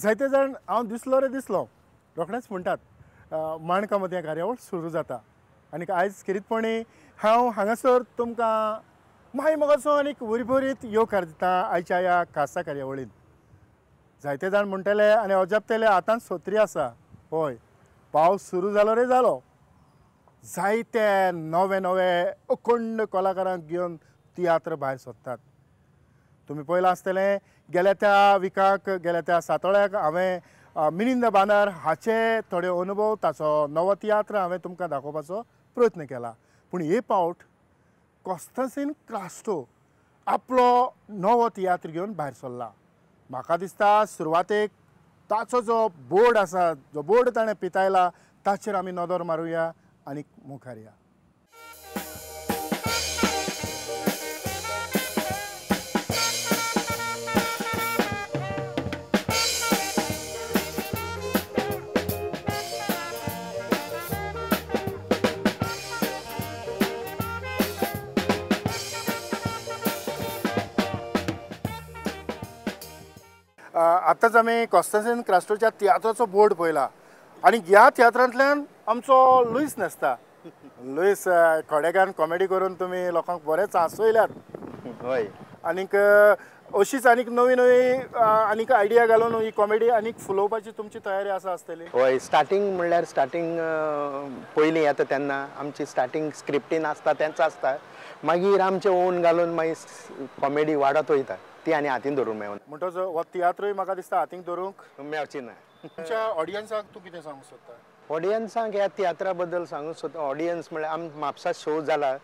जायते जाण हांव दिसलो रे दिसलो रोखडेंच म्हणटात माणकामती कार्यावळ सुरू जाता आनी आयज खेरीतपणी हांव हांगासर तुमकां माय मोगाचो आनी वरभरीत येवकार दिता आयच्या ह्या खासा कार्यावळीन। जायते जाण म्हणटले आनी अजापतले आतां सोत्री आसा, हय पावस सुरू जालो रे जालो, जायते नवे नवे अखंड कलाकारांक घेवन तियात्र भायर सोदतात। तुमी पळयलां आसतलें गेल्या त्या विकाक गेल्या त्या सातोळ्याक हांवें मिलिंद बांदार हाचे थोडे अनुभव ताचो नवो तियात्र हांवें तुमकां दाखोवपाचो प्रयत्न केला। पूण हे पावट कॉन्स्टन्टीन क्रास्टो आपलो नवो तियात्र घेवन भायर सरला। म्हाका दिसता सुरवातेक ताचो जो बोर्ड आसा, जो बोर्ड ताणें पितायला ताचेर आमी नदर मारुया आनी मुखार या। आतांच आमी कॉन्स्टन्टीन क्रास्टोच्या तियात्राचो बोर्ड पळयला आनी ह्या तियात्रांतल्यान आमचो लुईस नासता। लुईस खडेगान कॉमेडी करून तुमी लोकांक बरेंच हांसयल्यात, हय, आनीक अशीच आनीक नवी नवी आनीक आयडिया घालून ही कॉमेडी आनीक फुलोवपाची तुमची तयारी आसा आसतली। हय, स्टार्टींग म्हणल्यार स्टार्टींग पयलीं येता तेन्ना आमची स्टार्टींग स्क्रिप्टीन आसता तेंच आसता, मागीर आमचे ओन घालून मागीर कॉमेडी वाडत वयता ती आनी हातीन धरूंक मेळना। म्हणटच हो तियात्रूय म्हाका दिसता हातीन धरूंक मेळची ना। तुमच्या ऑडियन्साक तूं कितें सांगूंक सोदता? ऑडियन्साक ह्या तियात्रा बद्दल सांगूंक सोदता, ऑडियन्स म्हळ्यार आम म्हापसा शो जाला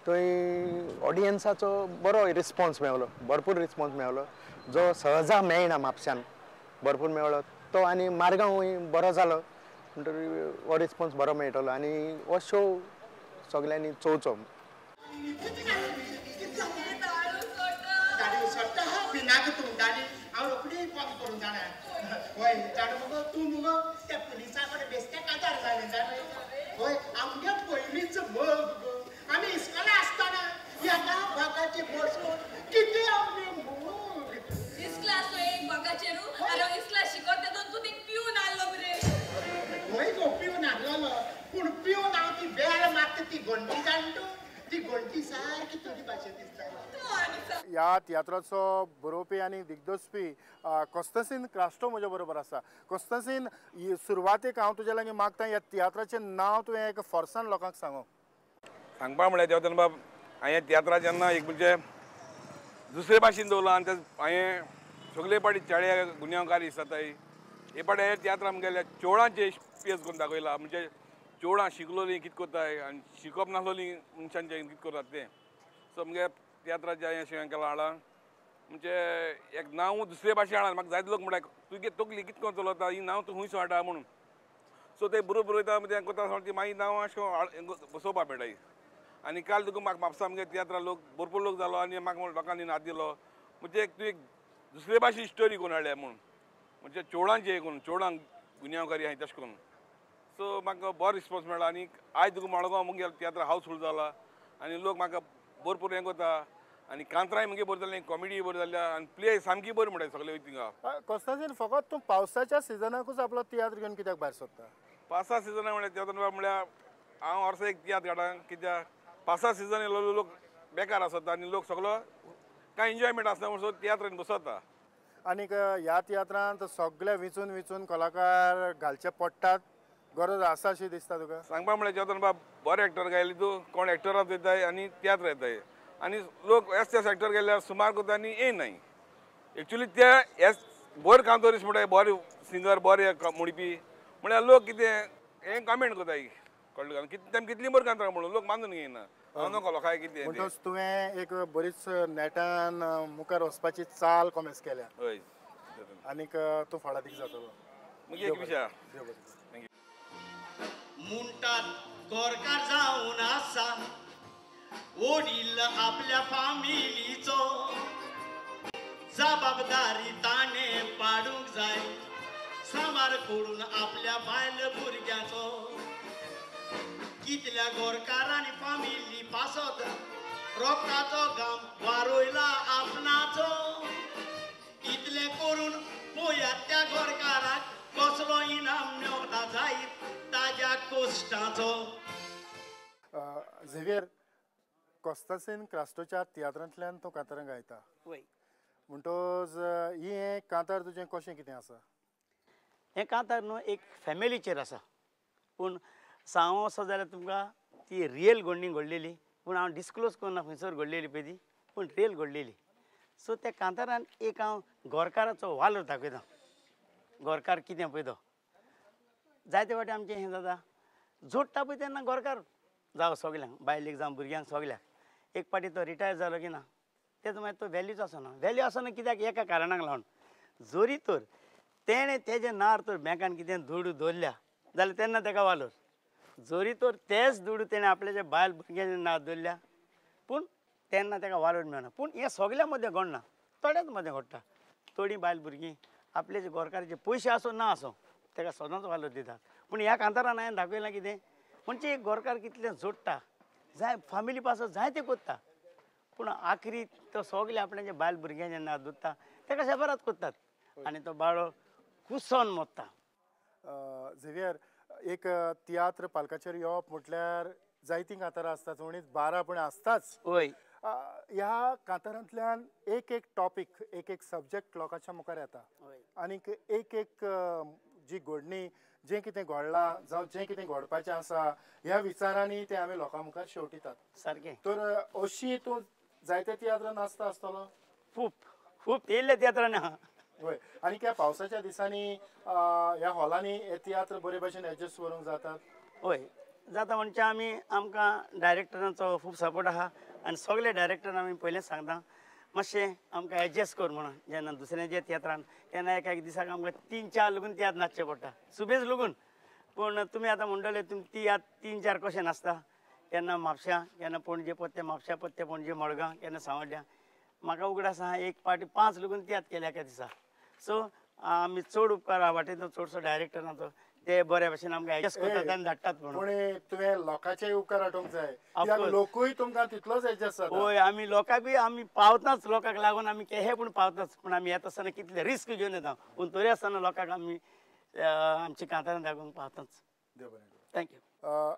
थंय ऑडियन्साचो बरो रिस्पॉन्स मेवलो, भरपूर रिस्पॉन्स मेवलो जो सहजा मेळना म्हापश्यान, भरपूर मेवलो तो आनी मारगांवूय बरो जालो म्हणटकीर हो रिस्पॉन्स बरो मेळटलो आनी हो शो सगल्यांनी चोवचो। ह्या तियात्राचो बरोवपी आनी दिग्दर्शपी कॉन्स्टन्टीन क्रास्टो म्हज्या बरोबर आसा। कॉन्स्टन्टीन, सुरवातेक हांव तुज्या लागीं मागता ह्या तियात्राचें नांव तुवें एक फोर्सान लोकांक सांगो। सांगपा म्हळ्यार देवतन बाब, हांवें तियात्रा जेन्ना एक म्हणजे दुसरे भाशेन दवरला आनी हांवें सगळे पाटी चेडे गुन्यांवकारी दिसताय, हे पाटी हांवें तियात्र आमगेल्या चोडांचे पेज करून दाखयला, म्हणजे चोडां शिकलोलीं कितें करताय आनी शिकप नासलोलीं मनशांचें कितें करतात तें। सो आमगे तियात्राचें हांवें अशें केलां हाडलां, म्हणजे एक नांव दुसरे भाशेन हाडलां। म्हाका जायते लोक म्हणटा तुगे तकली कितें करून चलता, ही नांव तूं खंयसो हाडटा म्हणून। सो ते बरोबर वयता तें करता ती मागीर नांवां अशें बसोवपाक मेळटा। आनी काल तुका म्हाका म्हापसा आमगे तियात्रा लोक भरपूर लोक जालो आनी म्हाका लोकांनी नाद दिलो, म्हणजे एक तूं एक दुसरे भाशेन स्टोरी करून हाडल्या म्हणून, म्हणजे चोडांचें करून चोडांक गुन्यांवकारी आहाय तशें करून। सो म्हाका बरो रिस्पॉन्स मेळ्ळा आनी आयज तुका मडगांव मुगे तियात्र हावसफूल जाला आनी लोक म्हाका भरपूर हें करता आनी कांतराय मुगे बरी जाली, कॉमेडी बरी जाल्या आनी प्ले सामकी बरी म्हणटा सगळे थिंगा। कॉन्स्टन्टीन, फकत तूं पावसाच्या सिजनाकूच आपलो तियात्र घेवन कित्याक भायर सोदता? पावसा सिजना म्हळ्यार तियात्र म्हळ्यार हांव वर्सा एक तियात्र काडटा, कित्याक पावसा सिजन येयलो लोक बेकार आसता आनी लोक सगलो कांय एन्जॉयमेंट आसना म्हणून तियात्रान बसता। आनीक ह्या तियात्रांत सगळे विंचून विंचून कलाकार घालचे पडटात, गरज आसा अशी दिसता तुका? सांगपा म्हळ्यार जेवतना बाब बरे एक्टर गायले तूं कोण एक्टराक येताय आनी तियात्र येताय आनी लोक एस एस एक्टर गेल्यार सुमार करता आनी येयनाय। एक्चुली ते एस बरे कांतोरीस म्हणटाय, बरे सिंगर, बरे म्हणपी म्हळ्यार लोक कितें हें कमेंट करताय, कळ्ळें तेम कितलीं बरीं कांतरां म्हणून लोक मानून घेयना। हांव नको लोकांक कितें। म्हणटच तुवें एक बरीच नेटान मुखार वचपाची चाल कोमेस केल्या, हय, आनीक तूं फळादीक जातलो। मागीर एक विशय म्हणटात गोरकार जावन आसा वडील आपल्या फामिलीचो, जबाबदारी ताणें पाडूंक जाय सांबार करून आपल्या बायल भुरग्यांचो। कितल्या गोरकारांनी फामिली पासत रोकाचो घाम वारोयला आपणाचो, इतलें करून पोयात त्या गोरकाराक कसलो इनाम मेवता जायत ताज्या कोश्टाचो. झेवियर, कोस्तासीन क्रास्टोच्या तियात्रांतल्यान तूं कांतारां गायता म्हणटोच हें कांतार तुजें कशें कितें आसा? हें कांतार न्हू एक फॅमिलीचेर आसा, पूण सांगो असो जाल्यार तुमकां ती रियल घडणी घडलेली, पूण हांव डिस्क्लोज करना खंयसर घडलेली पळय ती, पूण रियल घडलेली. सो त्या कांतारान एक हांव गोरकाराचो वालोर दाखयता, गोरकार कितें पळय तो. जायते फावटी आमचें हें जाता, जोडटा पळय तेन्ना गोरकार जावं सगल्यांक, बायलेक जावं भुरग्यांक सगल्याक. एक फावटी तो रिटायर जालो की ना तेजो मागीर तो वेल्यूच आसना. वेल्यू आसना कित्याक एका कारणाक लागून, जरी तर तेणें तेजें नार तर बँकान कितें दुडू दवरल्या जाल्यार तेन्ना तेका वालोर, जरी तर तेच दुडू तेणें आपल्याच्या बायल भुरग्यांचे नार दवरल्या पूण तेन्ना तेका वालोर मेळना. पूण हें सगल्या मदें घडना, थोड्याच मदें घडटा. थोडीं बायल भुरगीं आपल्याचे गोरकाराचे पयशे आसूं ना आसूं तेका सदांच वालोर दितात. पूण ह्या कांतारान हांवें दाखयलां कितें म्हणजे एक गोरकार कितलें जोडटा, जाय फामिली पासून जाय तें करता, पूण आखरी तो सगळे आपल्याचे बायल भुरग्यांचे नार दवरता तेका सेपरात करतात आनी तो बाळो कुसोन मोडटा. झेवियर, एक तियात्र पालकाचेर येवप म्हटल्यार जायतीं कांतारां आसतात, उणीच 12 पूण आसताच. हय, ह्या कांतारांतल्यान एक एक टॉपीक, एक एक सब्जेक्ट लोकांच्या मुखार येता आनीक एक एक जी घडणी, जें कितें घडलां जावं जें कितें घडपाचें आसा ह्या विचारांनी ते आमी लोकां मुखार शेवटितात. सारकें. तर अशी तूं जायते तियात्रान आसता आसतलो? खूब खूब येयल्ले तियात्रान आहा. हय, आनी ह्या पावसाच्या दिसांनी ह्या हॉलांनी हे तियात्र बरे भशेन एडजस्ट करूंक जातात? हय जाता. म्हणजे आमी आमकां डायरेक्टरांचो खूब सपोर्ट आहा आनी सगळे डायरेक्टर आमी पयलेंच सांगता मातशें आमकां एडजस्ट कर म्हणून. जेन्ना दुसऱ्यांच्या तियात्रान तेन्ना एका एक दिसाक आमकां 3-4 लगून तियात्र नाचचे पडटा, सुबेज लगून. पूण तुमी आतां म्हणटले तुमी तियात्र 3-4 कशें नाचता, केन्ना म्हापश्यां, केन्ना पणजे, पत्ते म्हापश्यां, पत्ते पणजे, मडगांव, केन्ना सांवड्ड्यां. म्हाका उगडास आहा एक पाटी 5 लगून तियात्र केल्या एका दिसा. सो आमी चड उपकार वाटेंतलो चडसो डायरेक्टरांचो, ते बऱ्या भशेन आमकां एडजस्ट करतात आनी धाडटात म्हणून. पूण तुवें लोकांचेय उपकार आठोवंक जाय, कित्याक लोकूय तुमकां तितलोच एडजस्ट जाता. हय, आमी लोकांकूय आमी पावताच, लोकांक लागून आमी केहे पूण पावताच, पूण आमी येता आसतना कितले रिस्क घेवन येता, पूण तरी आसतना लोकांक आमी आमची कांतारां दाखोवंक पावताच. देव बरें करूं. Thank you.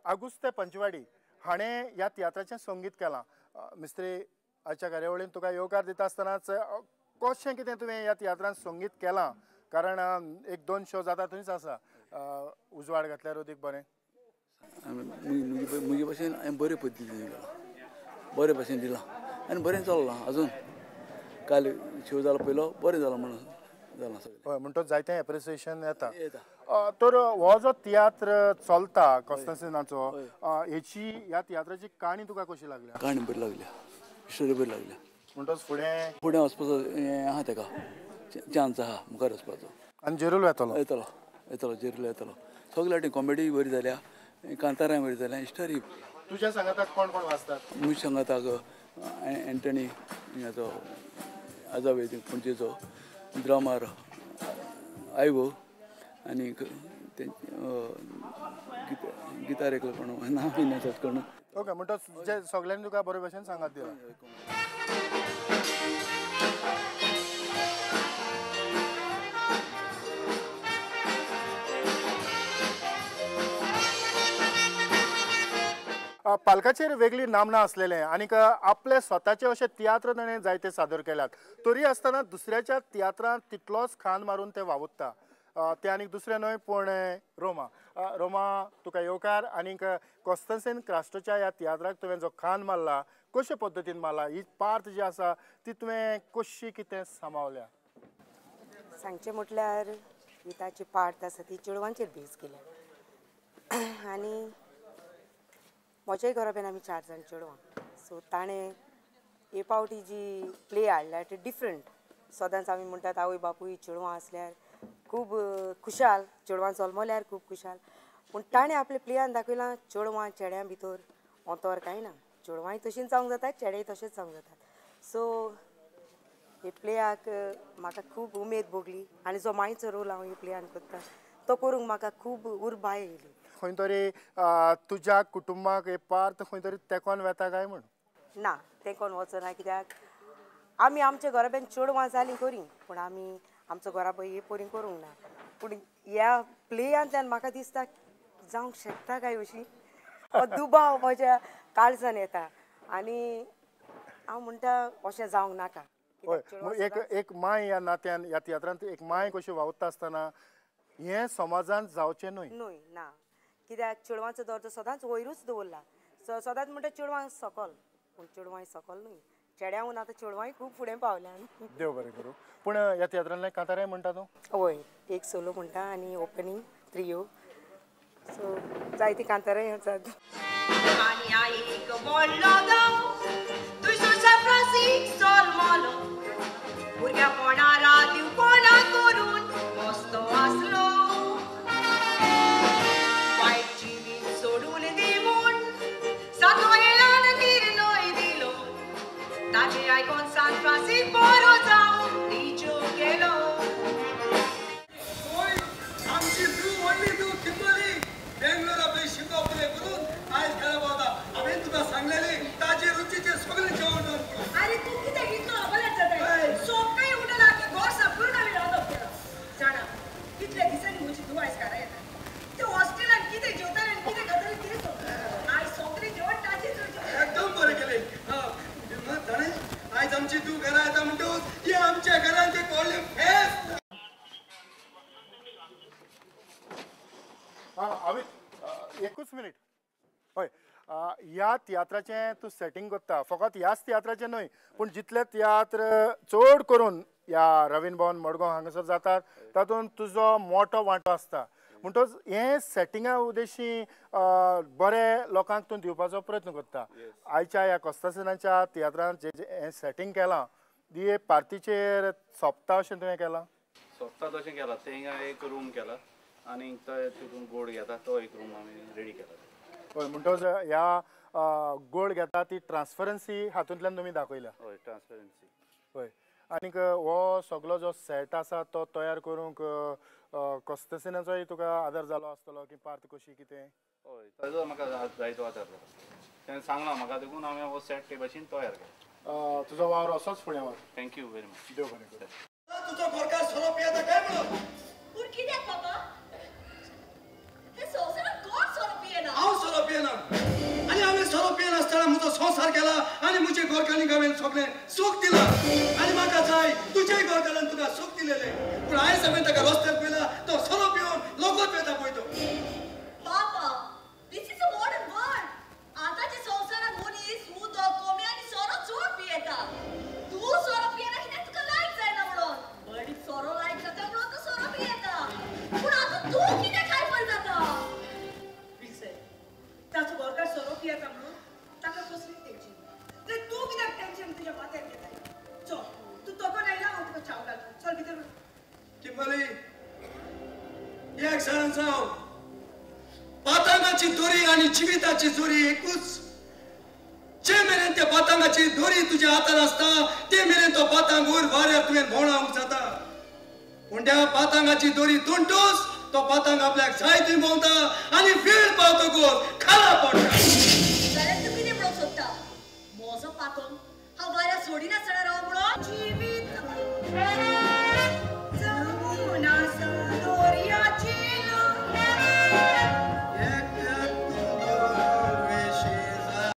आगुस्ते पंचवाडी हाणें ह्या तियात्राचें संगीत केलां. मिस्त्री, आयच्या कार्यावळीन तुका येवकार दिता आसतनाच कशें कितें तुवें ह्या तियात्रान संगीत केलां, कारण 1-2 शो जाता थंयच आसा, उजवाड घातल्यार अदीक बरें. म्हजे भाशेन हांवें बरे पद्दतीन केलां, बरे भाशेन दिलां आनी बरें चल्लां. अजून काल शो जाला पयलो, बरें जालां म्हणून जालां सगळें. हय, म्हणटच जायतें एप्रिसिएशन येता. तर हो जो तियात्र चलता कोस्तासिनाचो, हेची ह्या तियात्राची काणी तुका कशी लागल्या? काणी बरी लागल्या, स्टोरी बरी लागल्या. म्हणटच फुडें फुडें वचपाचो हें आहा, तेका चान्स आहा मुखार वचपाचो. आनी जेरूल येतलो? येतलो, येतलो, जेरूल येतलो. सगळे वाटेन कॉमेडी बरी जाल्या, कांतारां बरी जाल्या, स्टोरी. तुज्या सांगाताक कोण कोण वाचतात? म्हज्या सांगाताक एंटनी हाचो आजावे पणजेचो, ड्रमर आयवो, आनी गितार एकलो कोण नांव येना चटकण. ओके, म्हणटच जे सगळ्यांनी तुका बरे भशेन सांगात दिला. पालकाचेर वेगळी नामना आसलेलें आनीक आपले स्वताचे अशे तियात्र ताणें जायते सादर केल्यात, तरी आसतना दुसऱ्याच्या तियात्रांत तितलोच खान मारून ते वावुरता. ते आनीक दुसरें न्हय पूण रोमा. रोमा, तुका येवकार. आनीक कोस्तासीन क्रास्टोच्या ह्या तियात्राक तुवें जो खान मारला, कशे पद्दतीन मारला, ही पार्ट जी आसा ती तुवें कशी कितें सांबाळल्या? सांगचें म्हटल्यार ही ताची पार्ट आसा ती चेडवांचेर बेज केल्या आनी म्हज्याय घराब्यान आमी 4 जाण चेडवां. सो ताणें हे पावटी जी प्ले हाडल्या ती डिफरंट. सदांच आमी म्हणटात आवय बापूय चेडवां आसल्यार खूब खुशाल, चेडवां जल्मल्यार खूब खुशाल, पूण ताणें आपल्या प्लेयान दाखयलां चेडवां चेड्यां भितर अंतर कांय ना, चेडवांय तशींच जावंक जाता, चेडेय तशेंच जावंक जातात. सो हे प्लेयाक म्हाका खूब उमेद भोगली आनी जो मांयचो रोल हांव हे प्लेयान करता तो करूंक म्हाका खूब उर्बा येयली. खंय तरी तुज्या कुटुंबाक हे पार्थ खंय तरी तेंकोन वेता काय म्हूण? ना, तेंकोन वचना, कित्याक आमी आमच्या घराब्यान चेडवां जालीं खरीं, पूण आमी आमचो घराबो हे पोरीं करूंक ना, पूण ह्या प्लेयांतल्यान म्हाका दिसता जावंक शकता काय अशी हो दुबाव म्हज्या काळजान येता आनी हांव म्हणटा अशें जावंक नाका. हय, एक एक माय ह्या नात्यान ह्या तियात्रांत एक माय कशी वावुरता आसतना हें समाजान जावचें न्हय. न्हय ना, कित्याक चेडवांचो दर्जो सदांच वयरूच दवरला. सदांच म्हणटा चेडवां सकल, पूण चेडवां सकल न्हय, चेड्यांहून आतां चेडवांय खूब फुडें पावल्यान. देव बरें करूं. पूण ह्या तियात्रांतलें कांताराय म्हणटा तूं? हय, एक सोलो म्हणटा आनी ओपनींग त्रियो, सो जायतीं कांताराय आसात. आनी आईक व्हडलो गांव तुजो फ्रांसीक जल्मलो, भुरग्यापणा रातीव कोणा करून मस्तो आसलो, वायट जिवीत सोडून दिवन सातोयेलान निर्णय दिलो, ताजे आयकोन सान फ्रांसीक बरो जावन रिजो केलो. आमची तूं व्हडली तूं किंबली बेंगलोर आपले शिकप करून आयज घरा पावता. हांवें तुका सांगलेली ताजे रुचीचे सगळे जेवण. आरे तूं कित्याक इतलो अबलाट जाताय? सोपकाय उठला की घर साफ करून आमी रांदप केलां. जाणा कितल्या दिसांनी म्हजी धूव आयज घरा येता. ते हॉस्टेलान कितें जेवताले आनी कितें खाताले तें सोंपता. आयज सगळें जेवण ताजेच रुचीचें. एकदम बरें केलें. जाणा आयज आमची धूव घरा येता म्हणटकूच हें आमच्या घरांत एक व्हडलें फेस्त. हांवें एकूच मिनीट. हय, ह्या तियात्राचें तूं सेटींग करता, फकत ह्याच तियात्राचें न्हय पूण जितले तियात्र चड करून ह्या रवींद्र भवन मडगांव हांगासर जातात तातूंत तुजो मोटो वांटो आसता. म्हणटकच हें सेटिंगा उद्देशी बरें लोकांक तूं दिवपाचो प्रयत्न करता. आयच्या ह्या कोस्तासिनाच्या तियात्रांत जे हें सेटींग केलां ती पार्टीचेर सोंपता अशें तुवें केलां? सोंपता तशें केलां. तेंगा एक रूम केला आनी तितून गोड घेता तो एक रूम आमी रेडी केला. हय, म्हणटकच ह्या गोड घेता ती ट्रान्सपरन्सी हातूंतल्यान तुमी दाखयल्या. हय, ट्रान्सपरन्सी. हय, आनीक हो सगलो जो सेट आसा तो तयार करूंक कोस्तासिनाचोय तुका आदार जालो आसतलो की पार्त कशी कितें? हय, ताजो म्हाका जायतो आदार जालो. तेणें सांगलां म्हाका, देखून हांवें हो सेट ते भाशेन तयार केलो. तुजो वावर असोच फुडें वच. Thank you very much. देव बरें करूं. तुजो घरकार सोरो पियेता काय म्हणून? पूण कित्याक बाबा? हे संवसारांत कोण सोरो पियेना? हांव सोरो पियेना आनी हांवें सोरो पियेनासतना म्हजो संवसार केला आनी म्हजे घरकान्नीक हांवें सगळें सूख दिलां आनी म्हाका जाय तुज्याय घरकारान तुका सूख दिलेलें. पूण आयज हांवें ताका रस्त्यार पळयला तो सोरो पिवन लोकच वेता पळय तो. बाबा, this is a modern world. आतांच्या संवसारांत मनीस उदक कमी आनी सोरो चड पियेता. तूं सोरो पियेना कित्याक तुका लायक जायना म्हणून, बडी सोरो लायक जाता म्हणून तूं सोरो पियेता. पूण आतां तूं कित्याक हायपर जाता? ताचो घरकार सोरो पियेता म्हणून ताका कसली टेन्शन? तर तूं कित्याक टेन्शन तुज्या माथ्यार घेताय? चल, तूं तोकोन आयला, हांव तुका चाव घालता. चल भितर. किंबली, एक जाणां जावं, पातांगाची दोरी आनी जिविताची दोरी एकूच. जे मेरेन त्या पातांगाची दोरी तुज्या हातान आसता ते मेरेन तो पातांग वयर वाऱ्यार तुवें भोंवडावंक जाता. पूण त्या पातांगाची दोरी तुंटूच तो पातांग आपल्याक जाय थंय भोंवता आनी वेळ पावतकूच खाला पडटा. जाल्यार तूं कितें म्हणूंक सोदता? म्हजो पातंग हांव वाऱ्यार सोडिनासतना